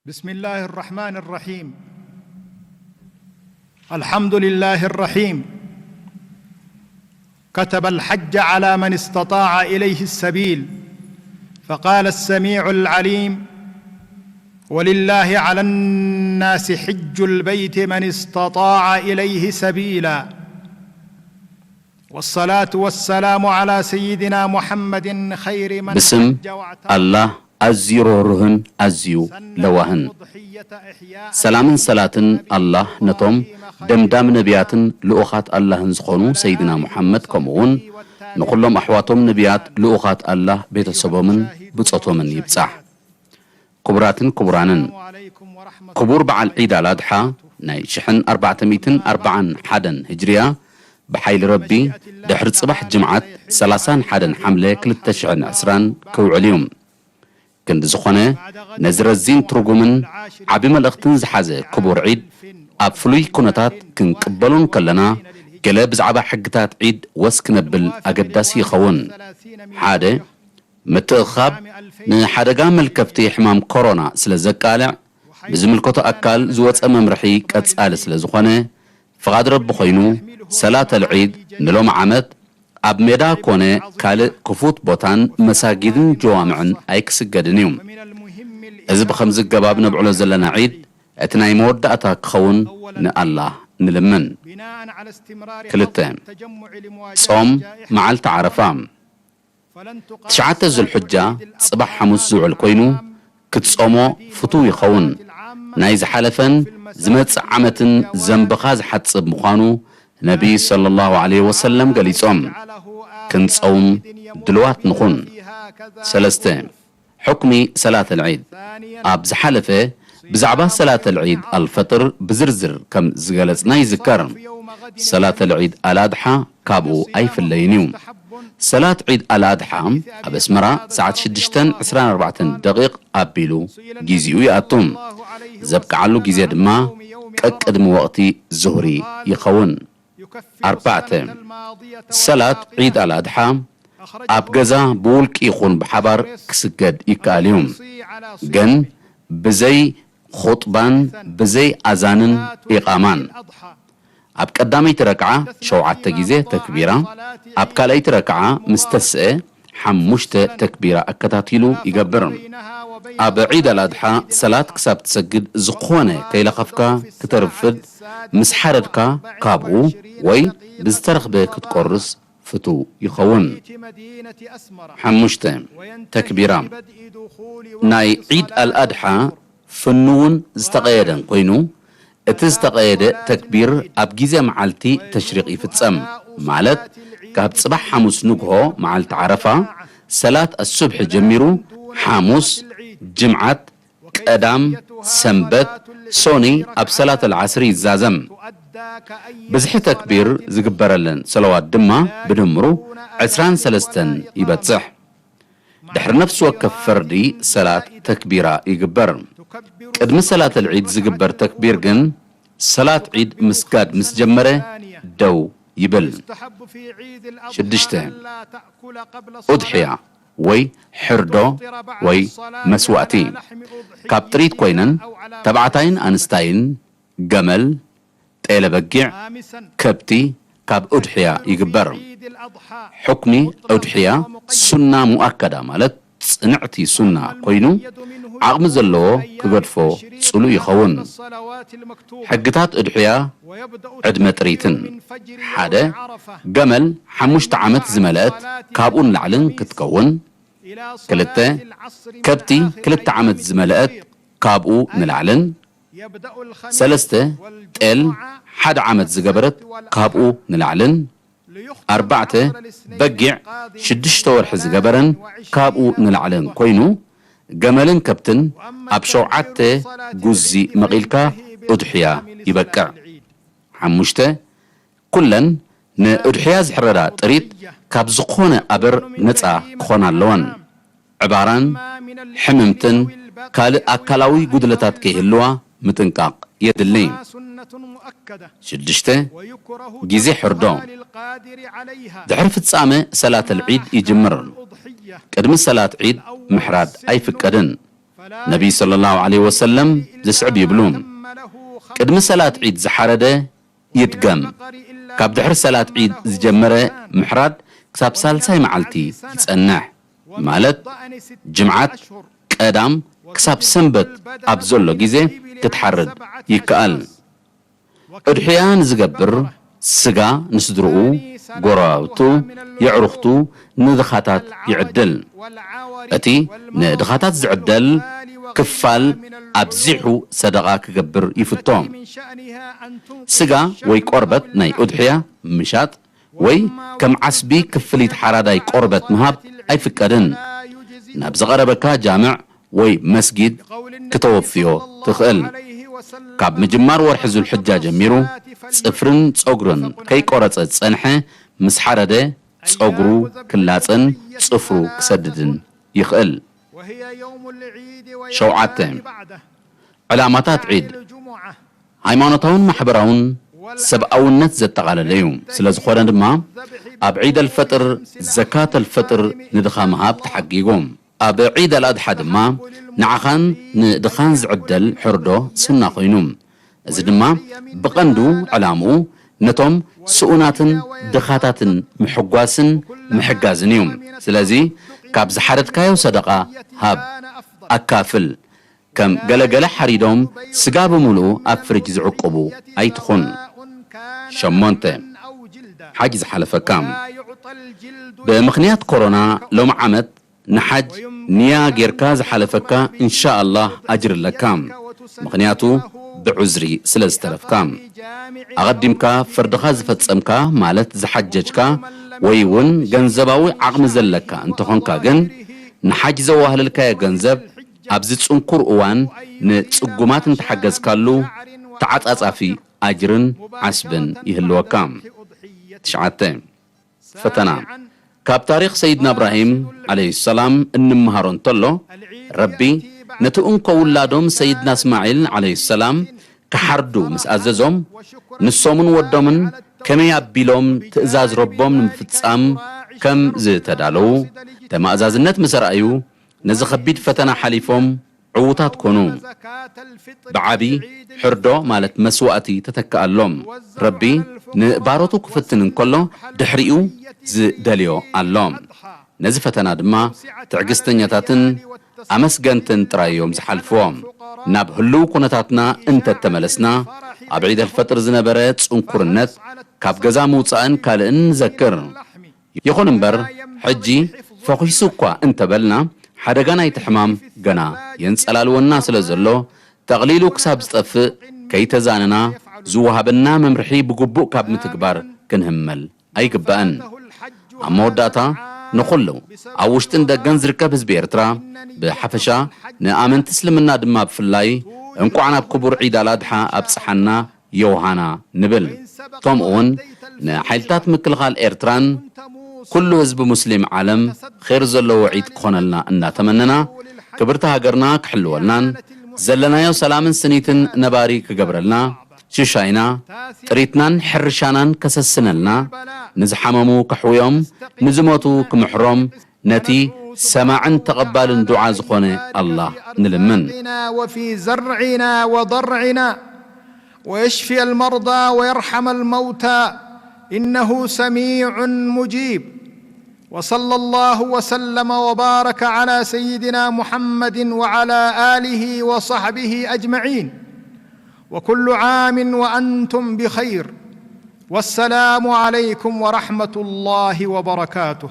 بسم الله الرحمن الرحيم. الحمد لله الرحيم. كتب الحج على من استطاع إليه السبيل، فقال السميع العليم: ولله على الناس حج البيت من استطاع إليه سبيلا. والصلاة والسلام على سيدنا محمد خير من ብስም حج واعتمر. ኣላህ ኣዝዩ ርህሩህን ኣዝዩ ለዋህን። ሰላምን ሰላትን ኣላህ ነቶም ደምዳም ነቢያትን ልኡኻት ኣላህን ዝኾኑ ሰይድና ሙሓመድ፣ ከምኡውን ንኹሎም ኣሕዋቶም ነቢያት ልኡኻት ኣላህ፣ ቤተሰቦምን ብጾቶምን ይብጻሕ። ክቡራትን ክቡራንን፣ ክቡር በዓል ዒድ ኣልኣድሓ ናይ ሽሕን ኣርባዕተ ሚእትን ኣርባዓን ሓደን ህጅርያ ብሓይሊ ረቢ ድሕሪ ጽባሕ ጅምዓት ሰላሳን ሓደን ሓምለ ክልተ ሽሕን ዕስራን ክውዕል እዩ። ክንዲ ዝኾነ፣ ነዚ ረዚን ትርጉምን ዓቢ መልእኽትን ዝሓዘ ክቡር ዒድ ኣብ ፍሉይ ኩነታት ክንቅበሎ እንከለና፣ ገለ ብዛዕባ ሕግታት ዒድ ወስ ክነብል ኣገዳሲ ይኸውን። ሓደ፣ ምትእኽኻብ ንሓደጋ መልከፍቲ ሕማም ኮሮና ስለ ዘቃልዕ፣ ብዝምልከቶ ኣካል ዝወጸ መምርሒ ቀጻሊ ስለ ዝኾነ፣ ፍቓድ ረቢ ኮይኑ፣ ሰላተል ዒድ ንሎሚ ዓመት ኣብ ሜዳ ኮነ ካልእ ክፉት ቦታን መሳጊድን ጀዋምዕን ኣይክስገድን እዩ። እዚ ብኸምዚ ኣገባብ ነብዕሎ ዘለና ዒድ፣ እቲ ናይ መወዳእታ ክኸውን ንኣላህ ንልምን። ክልተ፣ ጾም መዓልቲ ዓረፋ። ትሽዓተ ዙልሕጃ ጽባሕ ሓሙስ ዝውዕል ኮይኑ፣ ክትጾሞ ፍቱው ይኸውን። ናይ ዝሓለፈን ዝመጽእ ዓመትን ዘንብኻ ዝሓጽብ ምዃኑ ነቢ ሰለላሁ ዐለይሂ ወሰለም ገሊጾም። ክንጸውም ድልዋት ንኹን። ሰለስተ፣ ሕክሚ ሰላተል ዒድ። ኣብ ዝሓለፈ ብዛዕባ ሰላተል ዒድ ኣልፈጥር ብዝርዝር ከም ዝገለጽና ይዝከር። ሰላተል ዒድ ኣልኣድሓ ካብኡ ኣይፍለይን እዩ። ሰላት ዒድ ኣልኣድሓ ኣብ ኣስመራ ሰዓት ሽዱሽተን ዕስራን ኣርባዕተን ደቂቕ ኣቢሉ ግዜኡ ይኣቱ። ዘብቅዓሉ ግዜ ድማ ቀቅድሚ ወቕቲ ዙህሪ ይኸውን። ኣርባዕተ፣ ሰላት ዒድ ኣልኣድሓ ኣብ ገዛ ብውልቂ ይኹን ብሓባር ክስገድ ይከኣል እዩ። ግን ብዘይ ኹጥባን ብዘይ ኣዛንን ኢቓማን። ኣብ ቀዳመይቲ ረክዓ ሸውዓተ ግዜ ተክቢራ፣ ኣብ ካልኣይቲ ረክዓ ምስ ተስአ ሓሙሽተ ተክቢራ ኣከታቲሉ ይገብር። ኣብ ዒድ ኣልኣድሓ ሰላት ክሳብ ትሰግድ ዝኾነ ከይለኸፍካ ክተርፍድ፣ ምስ ሓረድካ ካብኡ ወይ ብዝተረኽበ ክትቆርስ ፍቱው ይኸውን። ሓሙሽተ፣ ተክቢራ። ናይ ዒድ ኣልኣድሓ ፍኑውን ዝተቐየደን ኮይኑ፣ እቲ ዝተቐየደ ተክቢር ኣብ ግዜ መዓልቲ ተሽሪቕ ይፍጸም፣ ማለት ካብ ጽባሕ ሓሙስ ንግሆ መዓልቲ ዓረፋ፣ ሰላት ኣሱብሒ ጀሚሩ፣ ሓሙስ፣ ጅምዓት፣ ቀዳም፣ ሰንበት፣ ሶኒ ኣብ ሰላት ኣልዓስሪ ይዛዘም። ብዝሒ ተክቢር ዝግበረለን ሰለዋት ድማ ብድምሩ ዕስራን ሰለስተን ይበጽሕ። ድሕሪ ነፍሲ ወከፍ ፈርዲ ሰላት ተክቢራ ይግበር። ቅድሚ ሰላት ኣልዒድ ዝግበር ተክቢር ግን ሰላት ዒድ ምስጋድ ምስ ጀመረ ደው ይብል። ሽዱሽተ፣ ኡድሕያ ወይ ሕርዶ ወይ መስዋእቲ። ካብ ጥሪት ኮይነን ተባዕታይን ኣንስታይን ገመል፣ ጤለ በጊዕ፣ ከብቲ ካብ ኡድሕያ ይግበር። ሕክሚ ኡድሕያ ሱና ሙኣከዳ ማለት ጽንዕቲ ሱና ኮይኑ ዓቕሚ ዘለዎ ክገድፎ ጽሉእ ይኸውን። ሕግታት ኡድሕያ ዕድመ ጥሪትን። ሓደ፣ ገመል ሓሙሽተ ዓመት ዝመልአት ካብኡ ንላዕልን ክትከውን። ክልተ፣ ከብቲ ክልተ ዓመት ዝመልአት ካብኡ ንላዕልን። ሰለስተ፣ ጤል ሓደ ዓመት ዝገበረት ካብኡ ንላዕልን። ኣርባዕተ፣ በጊዕ ሽዱሽተ ወርሒ ዝገበረን ካብኡ ንላዕልን ኮይኑ፣ ገመልን ከብትን ኣብ ሸውዓተ ጉዚ መቒልካ ኡድሕያ ይበቅዕ። ሓሙሽተ፣ ኩለን ንኡድሕያ ዝሕረዳ ጥሪት ካብ ዝኾነ ኣበር ነጻ ክኾና ኣለወን። ዕባራን ሕምምትን ካልእ ኣካላዊ ጉድለታት ከይህልዋ ምጥንቃቕ የድሊ። ሽዱሽተ፣ ግዜ ሕርዶ። ድሕሪ ፍጻመ ሰላተል ዒድ ይጅምር። ቅድሚ ሰላት ዒድ ምሕራድ ኣይፍቀድን። ነቢይ ሰለላሁ ዐለይሂ ወሰለም ዝስዕብ ይብሉ። ቅድሚ ሰላት ዒድ ዝሓረደ ይድገም። ካብ ድሕሪ ሰላት ዒድ ዝጀመረ ምሕራድ ክሳብ ሳልሳይ መዓልቲ ይጸንሕ። ማለት ጅምዓት፣ ቀዳም ክሳብ ሰንበት ኣብ ዘሎ ግዜ ክትሓርድ ይከኣል። እድሕያ ንዝገብር ስጋ ንስድርኡ፣ ጎረባብቱ፣ የዕሩኽቱ፣ ንድኻታት ይዕድል። እቲ ንድኻታት ዝዕደል ክፋል ኣብዚሑ ሰደቓ ክገብር ይፍቶ። ስጋ ወይ ቆርበት ናይ ኡድሕያ ምሻጥ ወይ ከም ዓስቢ ክፍሊት ሓራዳይ ቆርበት ምሃብ ኣይፍቀድን። ናብ ዝቐረበካ ጃምዕ ወይ መስጊድ ክተወፍዮ ትኽእል። ካብ ምጅማር ወርሒ ዙልሕጃ ጀሚሩ ጽፍርን ጸጉርን ከይቆረጸ ዝጸንሐ ምስ ሓረደ ጸጉሩ ክላጸን ጽፍሩ ክሰድድን ይኽእል። ሸውዓተ፣ ዕላማታት ዒድ ሃይማኖታውን ማሕበራውን ሰብኣውነት ዘጠቓለለ እዩ። ስለ ዝኾነ ድማ ኣብ ዒድ ኣልፈጥር ዘካት ኣልፈጥር ንድኻ ምሃብ ተሓጊጉ። ኣብ ዒድ ኣልኣድሓ ድማ ንዓኻን ንድኻን ዝዕደል ሕርዶ ሱና ኮይኑ፣ እዚ ድማ ብቐንዱ ዕላምኡ ነቶም ስኡናትን ድኻታትን ምሕጓስን ምሕጋዝን እዩ። ስለዚ ካብ ዝሓረድካዮ ሰደቓ ሃብ፣ ኣካፍል። ከም ገለገለ ሓሪዶም ስጋ ብምሉኡ ኣብ ፍርጅ ዝዕቁቡ ኣይትኹን። ሸሞንተ፣ ሓጅ ዝሓለፈካ። ብምኽንያት ኮሮና ሎሚ ዓመት ንሓጅ ንያ ጌርካ ዝሓለፈካ እንሻኣላህ ኣጅሪ ኣለካ። ምኽንያቱ ብዑዝሪ ስለ ዝተረፍካ። ኣቐዲምካ ፈርድኻ ዝፈጸምካ ማለት ዝሓጀጅካ ወይ እውን ገንዘባዊ ዓቕሚ ዘለካ እንተኾንካ ግን ንሓጅ ዘዋህለልካዮ ገንዘብ ኣብዚ ጽንኩር እዋን ንጽጉማት እንተሓገዝካሉ ተዓጻጻፊ ኣጅርን ዓስብን ይህልወካ። ትሽዓተ፣ ፈተና። ካብ ታሪኽ ሰይድና እብራሂም ዓለይሂ ሰላም እንመሃሮ እንተሎ፣ ረቢ ነቲ እንኮ ውላዶም ሰይድና እስማዒል ዓለይሂ ሰላም ክሓርዱ ምስ ኣዘዞም፣ ንሶምን ወዶምን ከመይ ኣቢሎም ትእዛዝ ረቦም ንምፍጻም ከም ዝተዳለዉ ተማእዛዝነት ምስ ኣርኣዩ፣ ነዚ ኸቢድ ፈተና ሓሊፎም ዕዉታት ኮኑ። ብዓቢ ሕርዶ ማለት መስዋእቲ ተተክኣሎም። ረቢ ንባሮቱ ክፍትን እንከሎ ድሕሪኡ ዝደልዮ ኣሎ። ነዚ ፈተና ድማ ትዕግስተኛታትን ኣመስገንትን ጥራይ እዮም ዝሓልፍዎ። ናብ ህሉው ኩነታትና እንተተመለስና፣ ኣብ ዒድ ኣልፈጥር ዝነበረ ጽንኩርነት፣ ካብ ገዛ ምውጻእን ካልእን ንዘክር። ይኹን እምበር፣ ሕጂ ፈኺሱ እኳ እንተበልና፣ ሓደጋ ናይቲ ሕማም ገና የንጸላልወና ስለ ዘሎ፣ ጠቕሊሉ ክሳብ ዝጠፍእ ከይተዛነና፣ ዝወሃበና መምርሒ ብግቡእ ካብ ምትግባር ክንህመል ኣይግባእን። ኣብ መወዳእታ፣ ንኹሉ ኣብ ውሽጥን ደገን ዝርከብ ህዝቢ ኤርትራ ብሓፈሻ፣ ንኣመንቲ እስልምና ድማ ብፍላይ፣ እንቋዕ ናብ ክቡር ዒድ ኣልኣድሓ ኣብጽሓና ዮውሃና ንብል። ከምኡውን ንሓይልታት ምክልኻል ኤርትራን ኩሉ ህዝቢ ሙስሊም ዓለም ኼር ዘለዎ ዒድ ክኾነልና እናተመነና፣ ክብርቲ ሃገርና ክሕልወልናን ዘለናዮ ሰላምን ስኒትን ነባሪ ክገብረልና፣ ሽሻይና ጥሪትናን ሕርሻናን ከሰስነልና፣ ንዝሓመሙ ከሕውዮም፣ ንዝሞቱ ክምሕሮም፣ ነቲ ሰማዕን ተቐባልን ዱዓ ዝኾነ ኣላህ ንልምን። وفي زرعنا وضرعنا ويشفي المرضى ويرحم الموتى إنه سميع مجيب. وصلى الله وسلم وبارك على سيدنا محمد وعلى آله وصحبه أجمعين. وكل عام وأنتم بخير. والسلام عليكم ورحمة الله وبركاته.